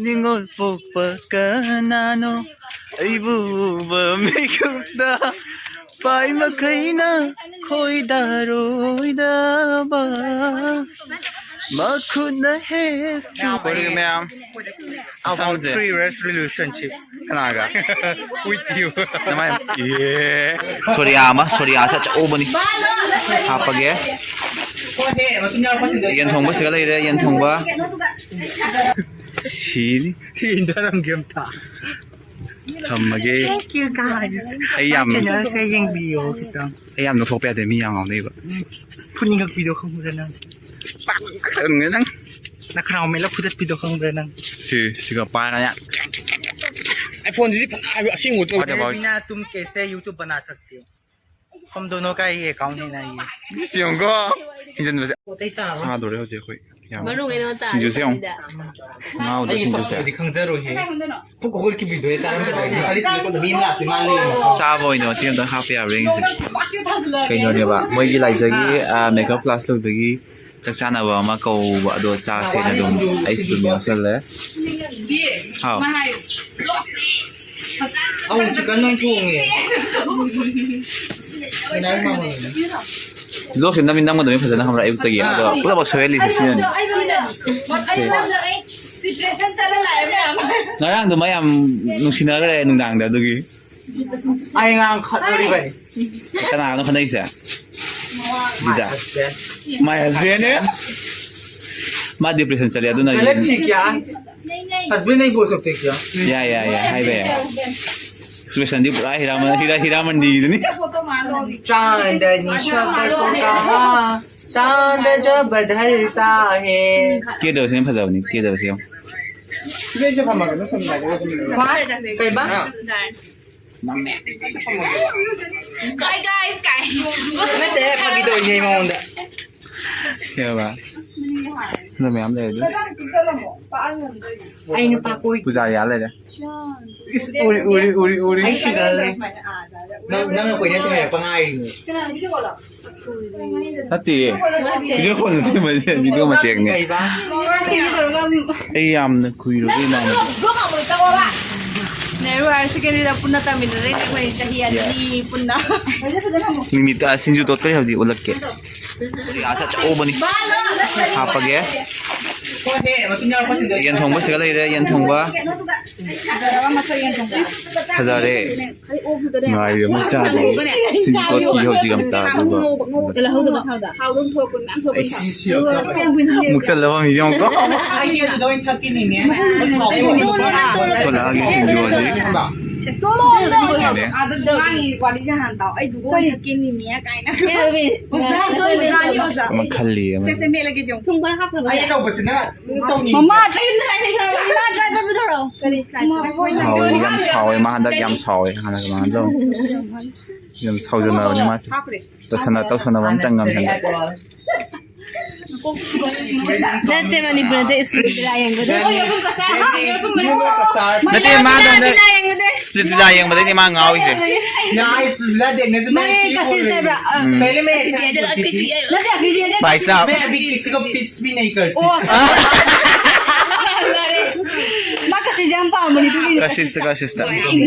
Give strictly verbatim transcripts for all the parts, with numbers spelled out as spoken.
ꯅꯤꯡꯉꯣꯜ ꯄꯣꯛꯄ ꯀꯅꯥꯅꯣ? ꯑꯩꯕꯨ ꯎꯕ ꯃꯤꯀꯨꯞꯇ ꯄꯥꯏ ꯃꯈꯩꯅ ꯈꯣꯏꯗꯥꯔꯣꯏꯗꯕ ꯃꯈꯨꯠꯅ ꯍꯦꯛ ꯀꯣꯏꯔꯒ ꯃꯌꯥꯝ꯫ About ꯑꯁꯥꯝꯁꯦ꯫ Three years relationship. ꯀꯅꯥꯒ? With you. ꯅꯃꯥꯏ꯫ ꯁꯣꯔꯤꯌꯥ ꯑꯃ, ꯁꯣꯔꯤꯌꯥꯁꯦ ꯑꯆꯧꯕꯅꯤ꯫ ꯍꯥꯞꯄꯒꯦ꯫ ꯌꯦꯟ ꯊꯣꯡꯕ ꯁꯤꯒ ꯂꯩꯔꯦ, ꯌꯦꯟ ꯊꯣꯡꯕ꯫ ꯁꯤꯅꯤ꯫ ꯁꯤ ꯏꯟꯗꯔꯝꯒꯤ ꯑꯝꯇ꯫ ꯊꯝꯃꯒꯦ꯫ Thank you, guys꯫ ꯑꯩ ꯌꯥꯝ ꯆꯦꯅꯦꯜꯁꯦ ꯌꯦꯡꯕꯤꯌꯣ ꯈꯤꯇꯪ꯫ ꯑꯩ ꯌꯥꯝ ꯅꯣꯛꯊꯣꯛꯄ ꯌꯥꯗꯦ, ꯃꯤ ꯌꯥꯝ ꯉꯥꯎꯅꯩꯕ꯫ ꯐꯨꯅꯤꯡꯉꯛꯄꯤꯗꯣ ꯈꯪꯕ꯭ꯔꯥ ꯅꯪ? ꯅꯪ ꯅꯈꯅꯥꯎ ꯃꯦꯠꯂ ꯐꯨꯗꯠꯄꯤꯗꯣ ꯈꯪꯕ꯭ꯔꯥ ꯅꯪ? ꯁꯤ, ꯁꯤꯒ ꯄꯥꯏꯔꯒ꯫ ꯑꯥꯏꯐꯣꯟꯁꯤꯗꯤ ꯐꯅ ꯑꯁꯦꯡꯕ ꯇꯧ꯫ What about? ꯕꯤꯅꯥ ꯇꯨꯝ ꯀꯦꯁꯦ YouTube ꯕꯅꯥ ꯁꯛꯇꯤ ꯍꯣ꯫ ꯍꯝ ꯗꯣꯅꯣ ꯀꯥ ꯍꯤ ꯑꯦꯀꯥꯎꯟ ꯍꯦ ꯅꯥ ꯌꯦ꯫ ꯁꯤ ꯌꯦꯡꯉꯨꯀꯣ꯫ ꯍꯤꯟꯖꯤꯟꯕꯁꯦ꯫ ꯄꯣꯠ ꯆꯩ ꯆꯥꯔꯣꯏ꯫ ꯁꯥꯗꯣꯔꯦ ꯍꯧꯖꯤꯛ ꯑꯩꯈꯣꯏ꯫ ꯌꯥꯝ꯫ ꯃꯔꯨ ꯑꯣꯏꯅ ꯆꯥꯔꯦ ꯁꯤꯡꯖꯨꯁꯦ ꯌꯦꯡꯉꯨ꯫ ꯁꯤꯗ꯫ ꯉꯥꯎꯗꯣ ꯑꯩꯒꯤ ꯁꯤꯡꯖꯨꯁꯦ꯫ ꯁꯛꯇꯨꯗꯤ ꯈꯪꯖꯔꯣꯏꯍꯦ꯫ ꯄꯨꯛ ꯍꯧꯒꯠꯈꯤꯕꯤꯗꯣ ꯍꯦ ꯆꯥꯔꯝꯗꯕꯒꯤ꯫ ꯑꯂꯤꯁ ꯃꯤ ꯑꯃ ꯂꯥꯛꯇꯣꯏ ꯃꯥꯜꯂꯦ꯫ ꯆꯥꯕ ꯑꯣꯏꯅ ꯃꯇꯦꯛ ꯑꯝꯇꯪ ꯍꯥꯞꯄ ꯌꯥꯕ꯭ꯔꯥ ꯌꯦꯡꯁꯦ꯫ ꯀꯩꯅꯣꯅꯦꯕ, ꯃꯣꯏꯒꯤ ꯂꯥꯏꯖꯒꯤ, ꯑꯥ, ꯃꯦꯀꯞ ꯀ꯭ꯂꯥꯁ ꯂꯣꯏꯕꯒꯤ ꯆꯥꯛ ꯆꯥꯅꯕ ꯑꯃ ꯀꯧꯕ, ꯑꯗꯣ ꯆꯥꯁꯦꯅ ꯑꯗꯨꯝ ꯑꯩꯁꯨ ꯑꯗꯨꯝ ꯌꯥꯎꯁꯜꯂꯦ꯫ ꯍꯥꯎ꯫ ꯑꯧ, ꯆꯤꯛꯀꯟ ꯑꯣꯏꯅ ꯊꯣꯡꯉꯦ꯫ ꯀꯅꯥꯏ ꯃꯥꯡꯉꯣꯏꯅꯣ? ꯕ꯭ꯂꯣꯛꯁꯦ ꯅꯝꯃꯤ ꯅꯝꯒꯗꯕꯅꯤ ꯐꯖꯅ ꯈꯪꯕ꯭ꯔꯥ? ꯑꯌꯨꯛꯇꯒꯤ꯫ ꯑꯗꯣ ꯄꯨꯂꯞ ꯁꯣꯏꯍꯜꯂꯤꯁꯦ ꯁꯤꯅꯅꯤ꯫ ꯉꯔꯥꯡꯗꯣ ꯃꯥ ꯌꯥꯝ ꯅꯨꯡꯁꯤꯅꯈ꯭ꯔꯦ ꯅꯨꯡꯗꯥꯡꯗ ꯑꯗꯨꯒꯤ꯫ ꯑꯩ ꯉꯔꯥꯡ ꯈꯠꯅꯔꯤꯕꯅꯤ꯫ ꯀꯅꯥꯒꯅꯣ ꯈꯠꯅꯩꯁꯦ? ꯗꯤꯗꯥ꯫ My husband ꯅꯦ? ꯃꯥ depression ꯆꯠꯂꯦ ꯑꯗꯨꯅ ꯒꯂꯠ ꯊꯤ ꯀꯌꯥ? Husband नहीं बोल सकते क्या? ꯌꯥꯏ, ꯌꯥꯏ, ꯌꯥꯏ, ꯍꯥꯏꯕ ꯌꯥꯏ꯫ Expression ꯗꯤ ꯄꯨꯔꯥ ꯍꯤꯔꯥꯃꯟ-, ꯍꯤꯔꯥ-, ꯍꯤꯔꯥꯃꯟꯗꯤꯗꯨꯅꯤ꯫ चांदनी शक्कर को कहा, चांद जब ढलता है। ꯀꯦꯗꯕꯁꯤꯅ ꯐꯖꯕꯅꯤ, ꯀꯦꯗꯕꯁꯤ ꯌꯥꯝ꯫ ꯀꯩꯕ? ꯅꯝꯃꯦ꯫ Hi guys, guys. ꯅꯠꯇꯦ, ꯐꯥꯒꯤ ꯇꯧꯔꯤꯅꯦ ꯃꯉꯣꯟꯗ꯫ ꯀꯩ ꯍꯥꯏꯕ? ꯑꯗꯨ ꯃꯌꯥꯝ ꯂꯩ ꯑꯗꯨ꯫ ꯑꯩ ꯅꯨꯄꯥ ꯀꯣꯏ꯫ ꯄꯨꯖꯥꯔꯤ ꯑꯥ ꯂꯩꯔꯦ꯫ ꯏꯁ, ꯎꯔꯤ, ꯎꯔꯤ, ꯎꯔꯤ, ꯎꯔꯤ꯫ ꯑꯩ single ꯅꯦ꯫ ꯅꯪ, ꯅꯪꯅ ꯀꯣꯏꯅꯁꯦ ꯍꯥꯏꯔꯛꯄ ꯉꯥꯏꯔꯤꯅꯦ꯫ ꯅꯠꯇꯦꯌꯦ꯫ Video call ꯅꯠꯇꯦ, ꯃꯁꯤ video ꯃꯇꯦꯛꯅꯦ꯫ ꯀꯩꯕ? ꯑꯩ ꯌꯥꯝꯅ ꯀꯨꯏꯔꯕ ꯏꯃꯥꯟꯅꯕ꯫ ꯅꯦꯍꯔꯨ higher secondary ꯗ ꯄꯨꯟꯅ ꯇꯝꯃꯤꯟꯅꯔꯛꯏꯅꯦ ꯑꯩꯈꯣꯏ ꯆꯍꯤ ꯑꯅꯤ ꯄꯨꯟꯅ꯫ ꯃꯤꯃꯤꯠꯇ ꯁꯤꯡꯖꯨ ꯇꯣꯠꯄꯩ ꯍꯧꯖꯤꯛ ꯎꯠꯂꯛꯀꯦ꯫ ꯑꯆꯧꯕꯅꯤ꯫ ꯍꯥꯞꯄꯒꯦ꯫ ꯌꯦꯟ ꯊꯣꯡꯕ ꯁꯤꯗ ꯂꯩꯔꯦ, ꯌꯦꯟ ꯊꯣꯡꯕ꯫ ꯐꯖꯔꯦ꯫ ꯉꯥꯏꯕ ꯑꯃ ꯆꯥꯗ꯭ꯔꯤ꯫ ꯁꯤꯡꯖꯨ ꯇꯣꯠꯄꯤ ꯍꯧꯖꯤꯛ ꯑꯝꯇ, ꯑꯗꯨꯒ ꯃꯨꯛꯁꯜꯂꯕ ꯃꯤ ꯌꯦꯡꯉꯨꯀꯣ꯫ ꯑꯩꯗꯤ ꯑꯗꯨꯗ ꯑꯣꯏꯅ ꯊꯛꯀꯦꯅꯤꯅꯦ꯫ ꯊꯣꯛꯂꯛꯑꯒꯦ ꯁꯤꯡꯖꯨ ꯍꯧꯖꯤꯛ꯫ ꯌꯥꯔꯦ꯫ ꯑꯗ ꯃꯥꯒꯤ ꯋꯥꯔꯤꯁꯦ ꯍꯥꯟꯅ ꯇꯥꯎ꯫ ꯑꯩ ꯑꯗꯨꯗ ꯑꯣꯏꯅ ꯊꯛꯀꯦꯅꯤꯅꯦ ꯀꯥꯏꯅ꯫ ꯑꯣꯖꯥ, ꯑꯣꯖꯥ, ꯑꯣꯖꯥ꯫ ꯑꯃ ꯈꯜꯂꯤ ꯑꯃ꯫ ꯁꯦ, ꯁꯦ, ꯃꯦꯠꯂꯒꯦ ꯆꯦ꯫ ꯊꯨꯝ ꯈꯔ ꯍꯥꯞꯈ꯭ꯔꯕ? ꯑꯩꯅ ꯇꯧꯕꯁꯤꯅ ꯇꯧꯅꯤꯡꯉꯤ꯫ ꯃꯃꯥ driver ꯄꯨꯊꯣꯔꯛꯑꯣ꯫ ꯀꯔꯤ? ꯁꯥꯎꯋꯦ, ꯌꯥꯝ ꯁꯥꯎꯋꯦ꯫ ꯃꯥ ꯍꯟꯗꯛ ꯌꯥꯝ ꯁꯥꯎꯋꯦ꯫ ꯍꯥꯟꯅꯒ ꯃꯥꯟꯅꯗꯕꯅꯦ꯫ ꯌꯥꯝ ꯁꯥꯎꯖꯟꯅꯕꯅꯦ ꯃꯥꯁꯦ꯫ ꯇꯧꯁꯟꯅ-, ꯇꯧꯁꯟꯅꯕ ꯑꯃ ꯆꯪꯉꯝꯅꯦ ꯍꯟꯗꯛ꯫ ꯅꯠꯇꯦ, ꯃꯅꯤꯄꯨꯔ ꯅꯠꯇꯦ, ꯏꯁꯄꯤꯁ ꯕꯤꯂꯥ ꯌꯦꯡꯕꯗ꯫ ꯅꯠꯇꯦ, ꯃꯥ ꯍꯟꯗꯛ ꯕꯤꯂꯥ ꯌꯦꯡꯕꯗ꯫ ꯏꯁꯄꯤꯁ ꯕꯤꯂꯥ ꯌꯦꯡꯕꯗꯩꯅꯤ ꯃꯥ ꯉꯥꯎꯔꯤꯁꯦ꯫ ꯌꯥ, ꯏꯁꯄꯤꯁ ꯕꯤꯂꯥ ꯗꯦꯡꯅꯁꯦ ꯃꯥ ꯃꯥꯒꯤ ꯁꯤ ꯀꯁꯤꯁ ꯍꯥꯏꯕ꯭ꯔꯥ? ꯎꯝ꯫ ꯄꯦꯂꯦ ꯃꯦ ꯑꯦꯁꯦ ꯅꯠꯇꯦ, ꯑꯩꯈꯣꯏ ꯇꯤꯇꯤ꯫ ꯚꯥꯏ ꯁꯥꯕ꯫ ꯃꯦ ꯑꯕꯤ ꯀꯤꯁꯤ ꯀꯣ ꯄꯤꯁ ꯕꯤ ꯅꯍꯤ ꯀꯔꯇꯤ꯫ ꯑꯣ꯫ ꯃꯥ ꯀꯁꯤꯁ ꯌꯥꯝ ꯄꯥꯝꯕꯅꯤ, ꯑꯗꯨꯒꯤꯅꯤ꯫ ꯀꯁꯤꯁꯇ, ꯀꯁꯤꯁꯇ꯫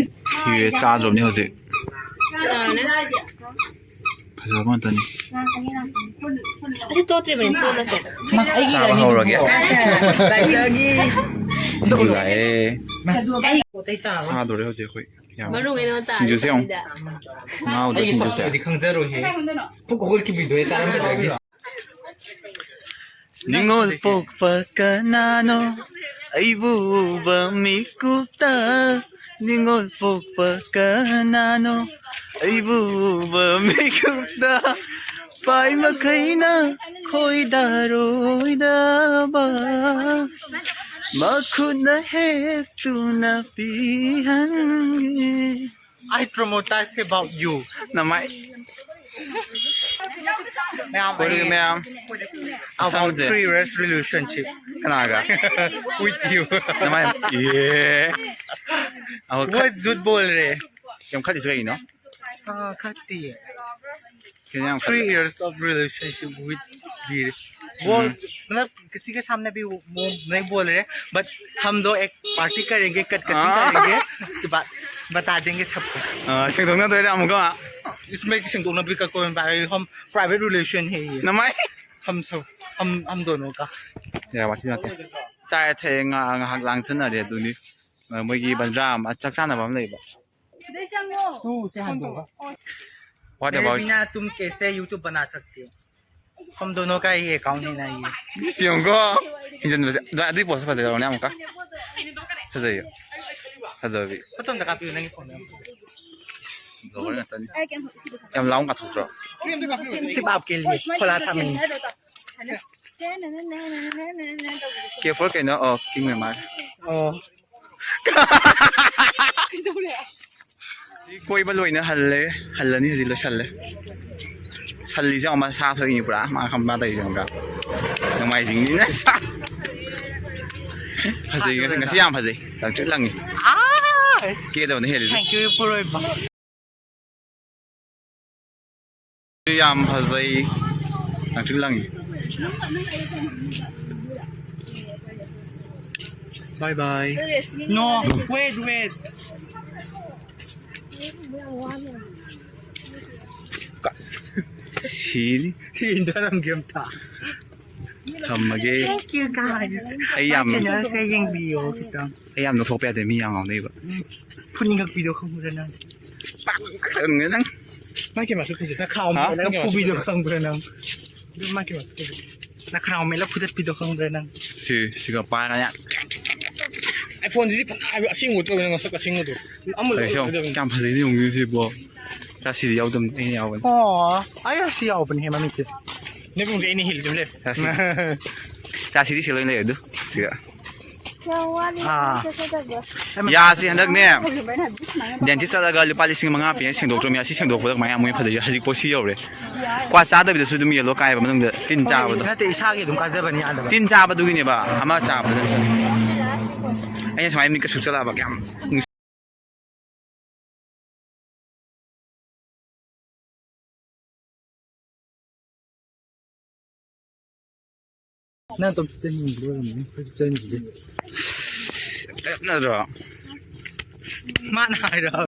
ꯁꯤꯔꯦ, ꯆꯥꯗ꯭ꯔꯣꯕꯅꯤ ꯍꯧꯖꯤꯛ꯫ ꯐꯖꯕ ꯉꯥꯛꯇꯅꯤ꯫ ꯑꯁꯤ ꯇꯣꯠꯇ꯭ꯔꯤꯕꯅꯤ, ꯇꯣꯠꯂꯁꯦ꯫ ꯆꯥꯕ ꯍꯧꯔꯒꯦ꯫ ꯁꯤꯡꯖꯨ ꯂꯥꯛꯑꯦ꯫ ꯆꯥꯗꯣꯔꯦ ꯍꯧꯖꯤꯛ ꯑꯩꯈꯣꯏ꯫ ꯌꯥꯝ꯫ ꯃꯔꯨ ꯑꯣꯏꯅ ꯆꯥꯔꯦ ꯁꯤꯡꯖꯨꯁꯦ ꯌꯦꯡꯉꯨ꯫ ꯁꯤꯗ꯫ ꯉꯥꯎꯗ꯭ꯔꯣ ꯑꯩꯒꯤ ꯁꯤꯡꯖꯨꯁꯦ? ꯁꯛꯇꯨꯗꯤ ꯈꯪꯖꯔꯣꯏꯍꯦ꯫ ꯄꯨꯛ ꯍꯧꯒꯠꯈꯤꯕꯤꯗꯣ ꯍꯦꯛ ꯆꯥꯔꯝꯕꯗꯒꯤ꯫ ꯅꯤꯡꯉꯣꯜ ꯄꯣꯛꯄ ꯀꯅꯥꯅꯣ ꯑꯩꯕꯨ ꯎꯕ ꯃꯤꯀꯨꯞꯇ? ꯅꯤꯡꯉꯣꯜ ꯄꯣꯛꯄ ꯀꯅꯥꯅꯣ ꯑꯩꯕꯨ ꯎꯕ ꯃꯤꯀꯨꯞꯇ? ꯄꯥꯏ ꯃꯈꯩꯅ ꯈꯣꯏꯗꯥꯔꯣꯏꯗꯕ ꯃꯈꯨꯠꯅ ꯍꯦꯛꯇꯨꯅ ꯄꯤꯍꯟꯒꯦ꯫ I traumatized about you. ꯅꯃꯥꯏ꯫ ꯃꯌꯥꯝ ꯀꯣꯏꯔꯒꯦ ꯃꯌꯥꯝ꯫ About ꯑꯁꯥꯡꯕꯁꯦ꯫ Three years relationship꯫ ꯀꯅꯥꯒ? With you꯫ ꯅꯃꯥꯏ꯫ ꯑꯦ꯫ ꯑꯍꯣꯏ, ꯈꯠ-꯫ वो झूठ बोल रहे। ꯌꯥꯝ ꯈꯠꯂꯤꯁꯦ ꯀꯩꯒꯤꯅꯣ? हाँ, खत्ती है। ꯀꯩꯅꯣ ꯌꯥꯝ ꯈꯠꯂꯤ? Three years of relationship with धीरज। वो, हम्म। मतलब, किसी के सामने भी वो, वो नहीं बोल रहे, but हम दो एक पार्टी करेंगे, कटकटी हाँ। करेंगे, उसके बाद बता देंगे सबको। ꯑꯥ, ꯁꯦꯡꯗꯣꯛꯅꯗꯣꯏꯔꯥ ꯑꯃꯨꯛꯀ? इसमें ꯁꯦꯡꯗꯣꯛꯅꯕꯤ का कोई, हम private relation है ये। ꯅꯃꯥꯏ꯫ हम सब, हम, हम दोनों का। ꯌꯥ, ꯋꯥꯊꯤ ꯅꯠꯇꯦ꯫ ꯆꯥꯔꯦ ꯊꯛꯑꯦ, ꯉꯥ-, ꯉꯥꯏꯍꯥꯛ ꯂꯥꯡꯁꯟꯅꯔꯦ ꯑꯗꯨꯅꯤ꯫ ꯑ, ꯃꯣꯏꯒꯤ ꯕꯟꯗ꯭ꯔꯥ ꯑꯃ, ꯆꯥꯛ ꯆꯥꯅꯕ ꯑꯃ ꯂꯩꯕ꯫ तू उसे हाथ दो। What मेरे about बिना तुम कैसे YouTube बना सकते हो? हम दोनों का ही अकाउंट है ना ये। ꯁꯤ ꯌꯦꯡꯉꯨꯀꯣ꯫ ꯍꯦꯟꯖꯟꯕꯁꯦ꯫ ꯑꯗꯣ ꯑꯗꯨꯒꯤ ꯄꯣꯠꯁꯦ ꯐꯖꯩ, ꯇꯧꯔꯅꯦ ꯑꯃꯨꯛꯀ꯫ ꯐꯖꯩꯌꯣ꯫ ꯐꯖꯕꯤ꯫ ꯐꯣꯇꯣ ꯑꯝꯇ ꯀꯥꯞꯄꯤꯌꯨ, ꯅꯪꯒꯤ ꯐꯣꯟꯗ꯫ ꯂꯣꯏꯔꯦ ꯉꯥꯛꯇꯅꯤ꯫ ꯌꯥꯝ ꯂꯥꯎ ꯉꯥꯊꯣꯛꯇ꯭ꯔꯣ? सिर्फ आपके लिए खोला था मैंने। K for ꯀꯩꯅꯣ? ꯑꯣ, ꯀꯤꯡ ꯃꯦꯃꯥꯔ꯫ ꯑꯣ꯫ ꯀꯣꯏꯕ ꯂꯣꯏꯅ ꯍꯜꯂꯦ, ꯍꯜꯂꯅꯤ ꯍꯧꯖꯤꯛ, ꯂꯣꯏꯁꯜꯂꯦ꯫ ꯁꯜꯂꯤꯁꯦ ꯌꯦꯡꯉꯣ, ꯃꯁꯥ ꯊꯣꯛꯏꯅꯤ ꯄꯨꯔꯥ, ꯃꯥ ꯈꯝꯕ ꯇꯧꯔꯤꯁꯦ ꯑꯃꯨꯛꯀ꯫ ꯅꯣꯡꯃꯥꯏꯖꯤꯡꯅꯤꯅ꯫ ꯐꯖꯩ, ꯉꯁꯤ, ꯉꯁꯤ ꯌꯥꯝ ꯐꯖꯩ, ꯂꯪꯇ꯭ꯔꯤꯛ ꯂꯪꯉꯤ꯫ ꯀꯦꯗꯕꯅ ꯍꯦꯜꯂꯤꯁꯦ꯫ Thank you, ꯏꯄꯨꯔꯣꯏꯕ꯫ ꯌꯥꯝ ꯐꯖꯩ꯫ ꯂꯪꯇ꯭ꯔꯤꯛ ꯂꯪꯉꯤ꯫ Bye bye. No, wait, wait. ꯀ-, ꯁꯤꯅꯤ꯫ ꯁꯤ ꯏꯟꯗꯔꯝꯒꯤ ꯑꯝꯇ꯫ ꯊꯝꯃꯒꯦ꯫ Thank you, guys꯫ ꯑꯩ ꯌꯥꯝ My channelꯁꯦ ꯌꯦꯡꯕꯤꯌꯣ ꯈꯤꯇꯪ꯫ ꯑꯩ ꯌꯥꯝ ꯅꯣꯛꯊꯣꯛꯄ ꯌꯥꯗꯦ, ꯃꯤ ꯌꯥꯝ ꯉꯥꯎꯅꯩꯕ꯫ ꯐꯨꯅꯤꯡꯉꯛꯄꯤꯗꯣ ꯈꯪꯕ꯭ꯔꯥ ꯅꯪ? ꯅꯪ ꯅꯈꯥꯎ ꯍꯥ? ꯃꯦꯠꯂꯒ ꯐꯨꯕꯤꯗꯣ ꯈꯪꯕ꯭ꯔꯥ ꯅꯪ? ꯑꯗꯨ ꯃꯥꯒꯤ ꯃꯁꯛꯇꯨꯗꯤ꯫ ꯅꯈꯥꯎ ꯃꯦꯠꯂ ꯐꯨꯗꯠꯄꯤꯗꯣ ꯈꯪꯕ꯭ꯔꯥ ꯅꯪ? ꯁꯤ, ꯁꯤꯒ ꯄꯥꯏꯔꯒ꯫ ꯑꯥꯏꯐꯣꯟꯁꯤꯗꯤ ꯐꯅ ꯍꯥꯏꯕ ꯑꯁꯦꯡꯕ ꯇꯧꯋꯦ, ꯅꯪ ꯅꯁꯛ ꯑꯁꯦꯡꯕꯗꯣ꯫ ꯑꯃꯨꯛ ꯂꯩꯁꯧ, ꯂꯧꯊꯣꯛꯑꯒ ꯀꯌꯥꯝ ꯐꯖꯩꯅꯣ ꯌꯦꯡꯉꯨꯅꯦ ꯁꯤꯕꯣ꯫ ꯔꯥꯁꯤꯗꯤ ꯌꯥꯎꯗꯕꯅꯤ, ꯑꯩꯅ ꯌꯥꯎꯕꯅꯤ꯫ ꯑꯣ, ꯑꯩ ꯔꯥꯁꯤ ꯌꯥꯎꯕꯅꯦꯍꯦ ꯃꯃꯤꯠꯇꯤ꯫ ꯅꯕꯨꯡꯁꯦ ꯑꯩꯅ ꯍꯦꯜꯂꯤꯗꯨꯝ ꯂꯩ꯫ ꯔꯥꯁꯤ꯫ ꯔꯥꯁꯤꯗꯤ ꯁꯤ ꯂꯣꯏ ꯂꯩ ꯑꯗꯨ꯫ ꯁꯤꯒ꯫ ꯌꯥꯝ ꯋꯥꯠꯂꯤ꯫ ꯑꯥ꯫ ꯆꯠꯀꯗꯕ꯫ ꯌꯥꯁꯤ ꯍꯟꯗꯛꯅꯦ, ꯗꯦꯟꯇꯤꯁ ꯆꯠꯂꯒ ꯂꯨꯄꯥ ꯂꯤꯁꯤꯡ ꯃꯉꯥ ꯄꯤꯔꯒ ꯁꯦꯡꯗꯣꯛꯇ꯭ꯔꯕꯅꯤ꯫ ꯑꯁꯤ ꯁꯦꯡꯗꯣꯛꯄꯗ ꯀꯃꯥꯏꯅ ꯑꯃꯨꯛ ꯍꯦꯟꯅ ꯐꯖꯩ? ꯍꯧꯖꯤꯛ ꯄꯣꯠꯁꯤ ꯌꯧꯔꯦ꯫ ꯀ꯭ꯋꯥ ꯆꯥꯗꯕꯤꯗꯁꯨ ꯑꯗꯨꯝ ꯌꯦꯜꯂꯣ ꯀꯥꯏꯌꯦꯕ ꯃꯅꯨꯡꯗ ꯇꯤꯟ ꯆꯥꯕꯗꯣ꯫ ꯅꯠꯇꯦ, ꯏꯁꯥꯒꯤ ꯑꯗꯨꯝ ꯀꯥꯖꯕꯅꯤ ꯌꯥꯗꯕ꯫ ꯇꯤꯟ ꯆꯥꯕꯗꯨꯒꯤꯅꯦꯕ ꯑꯃ ꯆꯥꯕꯗ꯫ ꯑꯩꯅ ꯁꯨꯃꯥꯏꯅ ꯃꯤꯠꯀ ꯁꯨꯛꯆꯜꯂꯛꯑꯕ ꯀꯌꯥꯝ ꯅꯨꯡꯁꯤ-꯫ ꯅꯪ ꯑꯗꯨꯝ ꯆꯠꯅꯤꯡꯕ ꯑꯣꯏꯔꯝꯒꯅꯤ꯫ ꯑꯩꯈꯣꯏꯁꯨ ꯆꯠꯅꯤꯡꯗꯦ꯫ ꯅꯠꯇ꯭ꯔꯣ? ꯃꯥꯅ ꯍꯥꯏꯔꯣ?